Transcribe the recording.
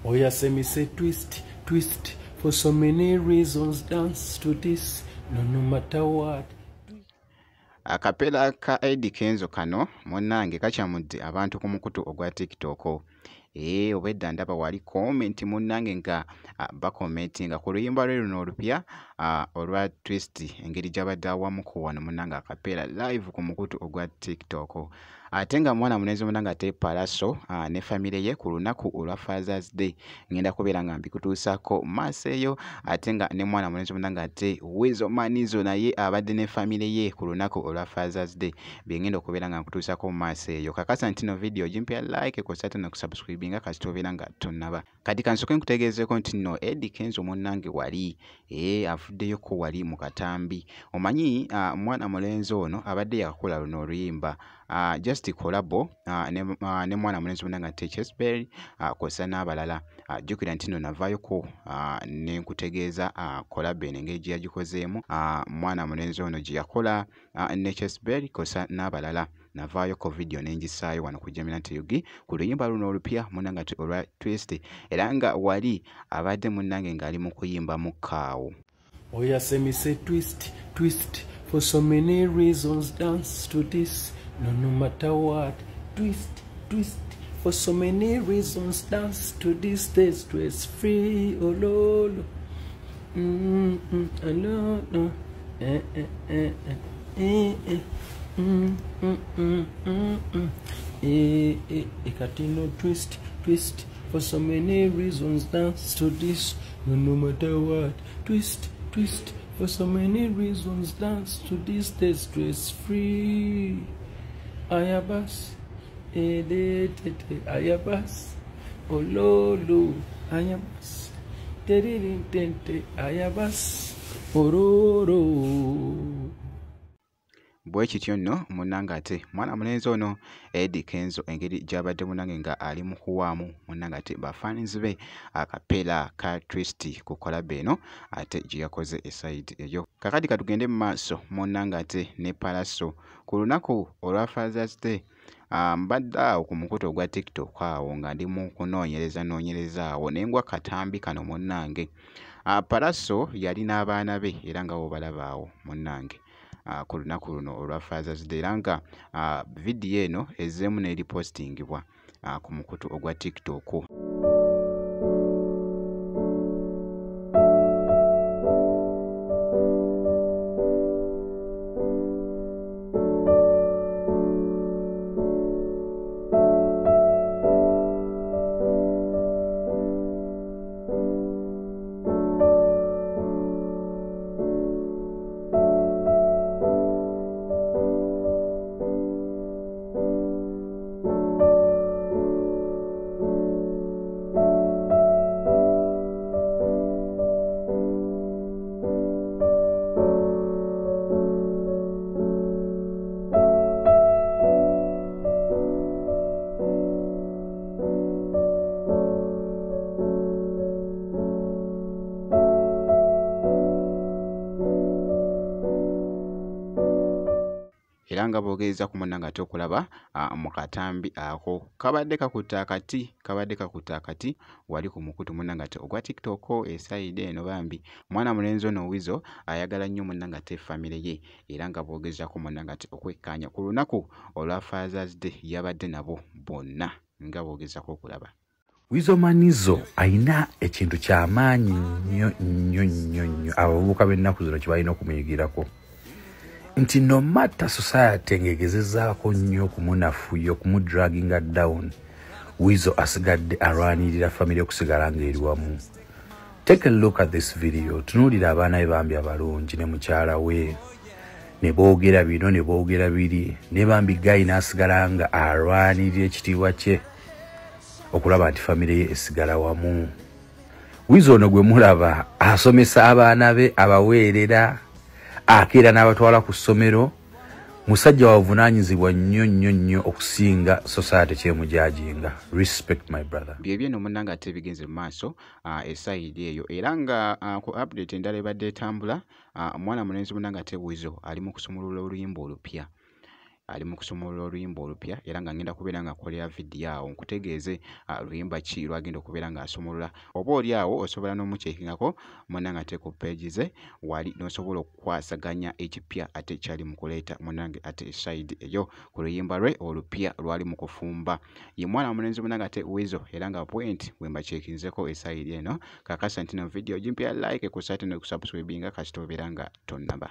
Oya say me say twist, twist, for so many reasons dance to this, no, no matter what. Akapela ka Eddy Kenzo kano munnange kakyamudde abantu ku mukutu ogwa TikTok. Obwedda ndaba wali comment munnange nga bakomentinga ku luyimba lwe luno olupya olwa Twist, engeri gy'abadde awamuko wano munnange akapela live ku mukutu ogwa TikTok. Ate nga mwana mulenzi munnange ate Pallaso ne famire ye ku lunaku olwa Father's Day ngenda kubeera nga mbikutuusaako maaso eyo. Ate nga ne mwana mulenzi munnange ate Weasel Manizo naye abadde ne famire ye ku lunaku olwa Father's Day, bye ngenda okubeera nga nkutuusaako maaso eyo. Kakasa nti no video gimpya like kw'ossa ate n'okusubscribinga kasita obeera nga tonnaba. Kati kansooke nkutegeezeeko nti nno Eddy Kenzo munnange wali avuddeyoko wali mu katambi. Omanyi mwana mulenzi ono abadde yakakola luno oluyimba just collabo ne mwana mulenzi munnange ate Chesberry kw'ossa n'abalala. Jjukira nti nno navaayoko ne nkutegeeza collabo eno engeri gye yagikozeemu, mwana mulenzi ono gye yakola ne Chesberry kw'ossa n'abalala. Navaayoko video ne ngisaayo wano ku Jamila Yugi ku luyimba luno olupya munnange ate olwa Twist, era nga wali abadde munnange ng'ali mu kuyimba mu kaawo. Oya say me say twist, twist, for so many reasons dance to this, no, no matter what. Twist, twist, for so many reasons dance to this, stay stress free, oh lolo. No, no. Eh, eh, eh, eh, eh, Eh, eh, eh, katino twist, twist, for so many reasons dance to this, no, no matter what. Twist, twist, for so many reasons dance to this, stay stress free. Ayabas, eh, de, de, de, ayabas, ololo, ayabas, de, de, de, de, ayabas, ororo. Bwe kityo nno munnange ate mwana mulenzi ono Eddy Kenzo engeri gy'abadde munnange nga ali mu kuwaamu munnange ate bafaanizi be akapela ka Twist ku collabo eno ate gye yakoze esayidi eyo. Kakati katugende mu maaso munnange ate ne Pallaso ku lunaku olwa Father's Day. Mbadde awo ku mukutu ogwa TikTok awo nga ndi mu kunoonyereza noonyereza awo ne ngwa katambi kano munnange. Pallaso yali n'abaana be era nga bw'obalaba awo munnange ku lunaku luno olwa Father's Day, era nga vidiyo eno ezzeemu n'eripostingibwa ku mukutu ogwa TikTok. Era nga bw'ogezaako ku munnange ate okulaba mu katambi ako kabadde kakutte akati, kabadde kakutte akati wali ku mukutu munnange ate ogwa TikTok esayidi eno. Bambi mwana mulenzi ono Weasel ayagala nnyo munnange ate famire ye, era nga bw'ogezaako munnange ate okwekkaanya ku lunaku olwa Father's Day yabadde nabo bonna nga bw'ogezaako okulaba. Weasel Manizo ayina ekintu ky'amaanyi nnyo nnyo nnyo nnyo abavubuka b'ennaku zino kye balina okumuyigirako, nti no matter society ng'egezezaako nnyo okumunafuya, okumudragginga down, Weasel asigadde alwanirira famire okusigala ng'eri wamu. Take a look at this video. Tunuulira abaana be bambi abalungi ne mukyala we, ne boogera bino ne boogera biri, ne bambi guy n'asigala nga alwanirira ekitiibwa kye okulaba nti famire ye esigala wamu. Weasel ono gwe mulaba asomesa abaana be, abaweerera, akeera n'abatwala ku ssomero. Musajja wavunaanyizibwa nnyo nnyo nnyo okusinga society kyemujajinga. Respect my brother. Byebyo nno munnange ate bigenze mu maaso esayidi eyo, era nga ku update endala ebadde etambula, omwana mulenzi munnange ate Weasel ali mu kusumulula oluyimba olupya. Ali mu kusumulula oluyimba olupya era nga ngenda kubeera nga nkolera vidiyo awo nkutegeeze luyimba ki lwagenda okubeera ng'asumulula. Oba oli awo osobola n'omukyekingako munnange ate ku page ze wali n'osobola okukwasaganya ekipya ate kyali mu kuleeta munnange ate side eyo ku luyimba lwe olupya lwali mu kufumba. Ye mwana mulenzi munnange ate Weasel, era nga point bwe mbakyekinzeko esayidi eno. Kakasa nti no vidiyo gimpya like ku site ne kusubscribinga kasita obeera nga tonnaba.